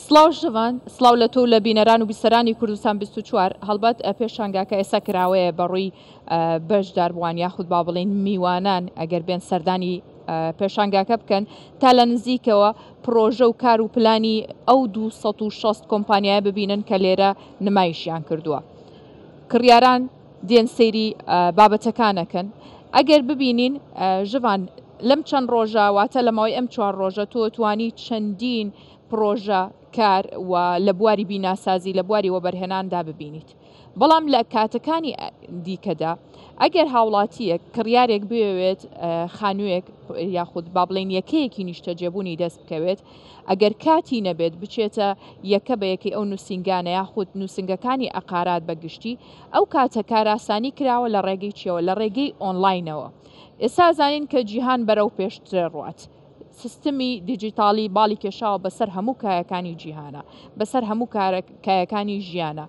سڵاو شڤان، سڵاو لە تۆ و لە بینەران و بیسەرانی کوردستان 24. هەڵبەت پێشانگاکە ئێستا کراوەیە بە ڕووی بەشداربووان یاخود با بڵێین میوانان ئەگەر بێن سەردانی پێشانگاکە بکەن تا لە نزیکەوە پرۆژە و کار و پلانی ئەو 260 کۆمپانیایە ببینن کە لێرە نمایشیان کردووە. کڕیاران دێن سەیری بابەتەکانەکەن ئەگەر ببینین ژڤان لەم چەند ڕۆژە واتە لە ماوەی ئەم چوار ڕۆژە تۆ توانی چەندین پڕۆژە کار و لە بواری بیناسازی لە بواری وەبەرهێناندا ببینیت بەڵام لە کاتەکانی دیکەدا ئەگەر هاوڵاتیەک کڕیارێک بێوێت خانوویەک یاخود با بڵێین یەکەیەکی نیشتەجێبوونی دەست بکەوێت ئەگەر کاتی نەبێت بچێتە یەکە بە یەکەی ئەو نووسینگانە یاخود نووسنگەکانی ئەقارات بە گشتی ئەو کاتە کاراسانی کراوە لە ڕێگەی چیەوە لە ڕێگەی ئۆنلاینەوە ئێستا زانین کە جیهان بەرەو پێشتر ڕوات سیستمی دیجیتاڵی باڵی کێشاوە بەسەر هەموو کایەکانی جیهانە بەسەر هەموو کایەکانی ژیانە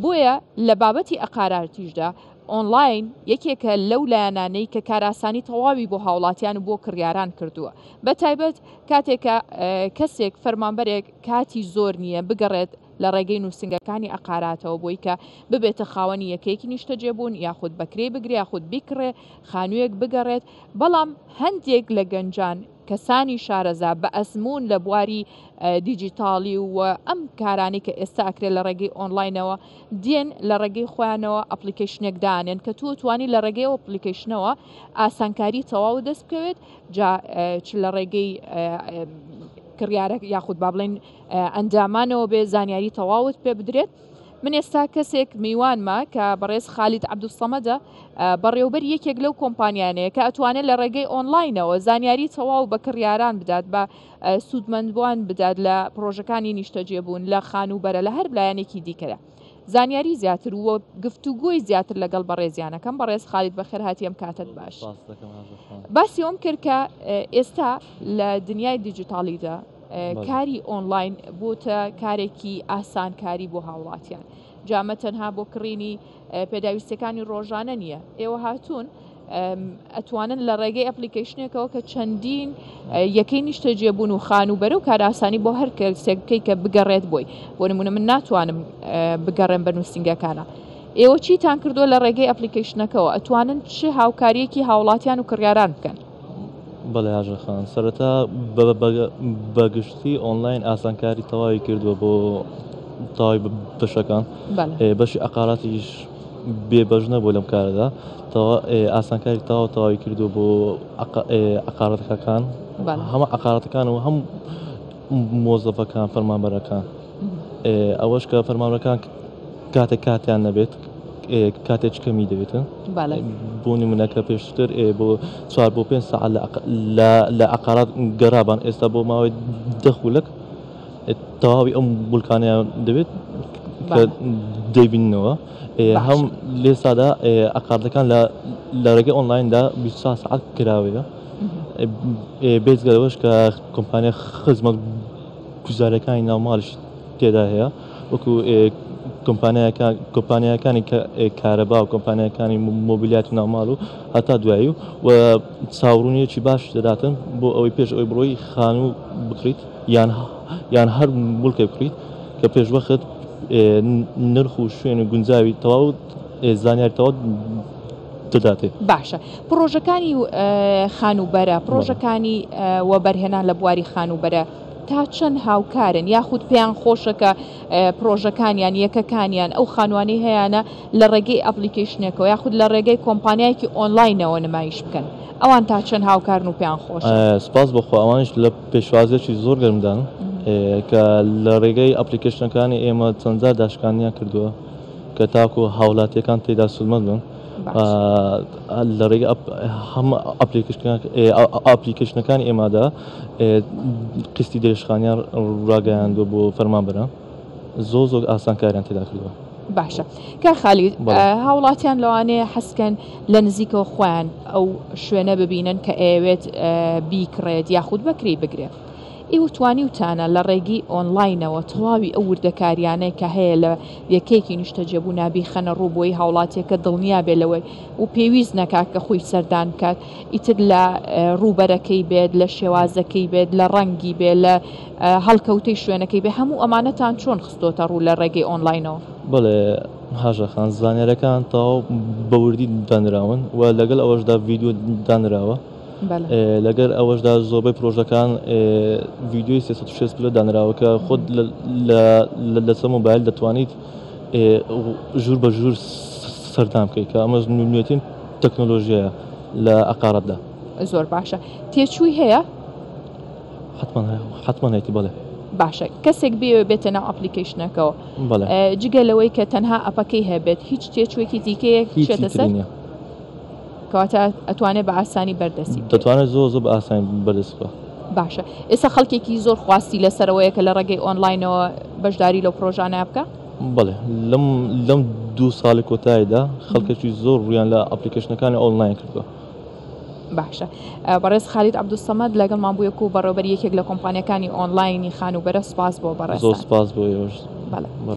بۆیە لە بابەتی ئەقاراتیشدا ئۆنلاین یەکێکە لەو لایەنانەی کە کارئاسانی تەواوی بۆ هاوڵاتیان و بۆ کڕیاران کردووە بە تایبەت کاتێک کە کەسێک فەرمانبەرێک کاتی زۆر نییە بگەڕێت لە ڕێگەی نووسنگەکانی ئەقاراتەوە بۆی کە ببێتە خاوەنی یەکەیەکی نیشتەجێبوون یاخود بەکرێی بگرێ یاخود بیکڕێ خانوویەک بگەڕێت بەڵام هەندێک لە گەنجان کەسانی شارەزا بە ئەزموون لە بواری دیجیتاڵی و ئەم کارانەی کە ئێستا ئەکرێت لە ڕێگەی ئۆنلاینەوە دێن لە ڕێگەی خۆیانەوە ئەپلیکەیشنێک دانێن کە تۆ توانی لە ڕێگەی ئەو ئەپلیکەیشنەوە ئاسانکاری تەواو دەست بکەوێت جا چ لە ڕێگەی کڕیارە یاخود با بڵێن ئەندامانەوە بێ زانیاری تەواوت پێ بدرێت. من ئێستا کەسێک میوانمە کە بەڕێز خالید عەبدولسەمەدە بەڕێوبەری یەکێک لەو کۆمپانیانەیە کە ئەتوانێت لە ڕێگەی ئۆنلاینەوە زانیاری تەواو بە کڕیاران بدات بە سوودمەندبووان بدات لە پڕۆژەکانی نیشتەجێبوون لە خانووبەرە لە هەر لایەنێکی دیکەدا زانیاری زیاتر و گفتوگۆی زیاتر لەگەڵ بەڕێزیانەکەم بەڕێز خالید بەخێرهاتی ئەم کاتت باش باسی ئەوم کرد کە ئێستا لە دنیای دیجیتاڵیدا کاری ئۆنلاین بۆتە کارێکی ئاسانکاری بۆ هاوڵاتیان جا ئەمە تەنها بۆ کڕینی پێداویستەکانی ڕۆژانە نییە ئێوە هاتوون ئەتوانن لە ڕێگەی ئەپلیکیشنێکەوە کە چەندین یەکەی نیشتەجێبوون و خانووبەرە و کارئاسانی بۆ هەر کەسێک بکەیت کە بگەڕێت بۆی بۆ نمونە من ناتوانم بگەڕێم بە نووسینگەکانە ئێوە چیتان کردووە لە ڕێگەی ئەپلیکیشنەکەەوە ئەتوانن چ هاوکاریەکی هاوڵاتیان و کڕیاران بکەن؟ بەڵێ هاژە خان سەرەتا بە گشتی ئۆنلاین ئاسانکاری تەواوی کردووە بۆ تەواوی بەشەکان بەشی عقاراتیش بێ بەش نەبوو لەم کارەدا ئاسانکاری تەواو تەواوی کردووە بۆ عقارەتەکان هەمە عقارەتەکان و هەم مۆزەفەکان فەرمانبەرەکان ئەوەش کە فەرمانبەرەکان کاتێک کاتیان نەبێت کاتێک کەمی دەبێتن بۆ نمونە کە پێشتر بۆ چوار بۆ پێنج سەعات لە عقارات گەرابان ئێستا بۆ ماوەی دە خولەک تەواوی ئەم بولکانیان دەبێت کە دەیبیننەوە هەم لێسادا عقاردەکان لە ڕێگەی ئۆنلایندا 24 سەعات کراوەیە بێجگە لەوەش کە کۆمپانیا خزمەت گوزارەکانی ناو ماڵیش تێدا هەیە وەکو کۆمپانیاکان کۆمپانیاکانی کارەبا و کۆمپانیاکانی مۆبیلیات و ناوماڵ و هەتا دوایی و چاوڕوونیەکی باش دەداتن بۆ ئەوەی پێش ئەوەی بڕۆی خانوو بکڕیت یان یان هەر مڵکێک بکڕیت کە پێشوەخت نرخ و شوێن و گونجاوی تەواو زانیاری تەواو دەداتێ. باشە پڕۆژەکانی خانووبەرە، پڕۆژەکانی وەبەرهێنان لە بواری خانووبەرە تا چەند هاوکارن یاخود پێیان خۆشە کە پڕۆژەکانیان، یەکەکانیان، ئەو خانووانەی هەیانە لە ڕێگەی ئەپلیکەیشنێکەوە یاخود لە ڕێگەی کۆمپانیایەکی ئۆنلاینەوە نمایش بکەن؟ ئەوان تا چەند هاوکارن و پێیان خۆشە؟ سوپاس بۆ خوا ئەوانیش لە پێشوازیەکی زۆر گەرمدان کە لە ڕێگەی ئەپلیکەیشنەکانی ئێمە چەند جار داشکاندنیان کردووە کە تاکو هاوڵاتیەکان تێیدا سوودمەند بن. لە ڕێگە هەموو ئەپلیکەیشنەکانی ئێمەدا قستی درێژخانیان ڕاگەیاندووە بۆ فەرمانبەران زۆر زۆر ئاسانکاریان تێدا کردووە. باشە کاک خالید هاوڵاتیان لەوانەیە حەزکەن لە نزیکەوە خۆیان ئەو شوێنە ببینن کە ئەیەوێت بیکڕێت یاخود بەکرێی بگرێت. ئێوە توانیوتانە لە ڕێگەی ئۆنلاینەوە تەواوی ئەو وردەکاریانەی کە هەیە لە یەکەیەکی نیشتەجێبوونا بیخەنە ڕوو بۆی هاوڵاتیەکە دڵنیا بێ لەوەی و پێویست نەکات کە خۆی سەردان بکات ئیتر لە ڕووبەرەکەی بێت لە شێوازەکەی بێت لە ڕەنگی بێت لە هەڵکەوتەی شوێنەکەی بێ هەموو ئەمانەتان چۆن خستۆتە ڕوو لە ڕێگەی ئۆنلاینەوە؟ بەڵێ هاژە خان زانیارەکان تەواو بە وردی دانراون و لەگەڵ ئەوەشدا ڤیدیۆ دانراوە لەگەر ئەوەشدا زۆربەی پرۆژەکان ڤیدیۆی 360 پلە دانراوە کە خۆت لەسەر مۆبایل دەتوانیت ژوور بە ژوور سەردان بکەیت کە ئەمەش نوێترین تەکنۆلۆژیایە لە عەقاراتدا. زۆر باشە تێچووی هەیە؟ حتمما حتمما هەیەتی بەڵێ. باشە کەسێک بێ بێتە ناو ئەپلیکەیشنەکەوە جگە لەوەی کە تەنها ئەپەکەی هەبێت هیچ تێچوویەکی دیکەیە چێتە سەر؟ کەواتە ئەتوانێت بە ئاسانی بەردەستی بکەوێت. دەتوانێت زۆر زۆر بە ئاسانی بەردەستی بکات. باشە ئێستا خەڵکێکی زۆر خواستی لەسەرەوەیە کە لە ڕێگەی ئۆنلاینەوە بەشداری لەو پرۆژانە بکە؟ بەڵێ لەم لەم دوو ساڵی کۆتاییدا خەڵکێکی زۆر ڕوویان لە ئەپلیکەیشنەکانی ئۆنلاین کردووە. باشە بەڕێز خالید عەبدولسەمەد لەگەڵمان بوو یەک و بەڕێوەبەری یەکێک لە کۆمپانیەکانی ئۆنلاینی خانووبەرە سوپاس بۆ بەڕێزتان. زۆر سوپاس بۆ ئێوەش. بەڵێ.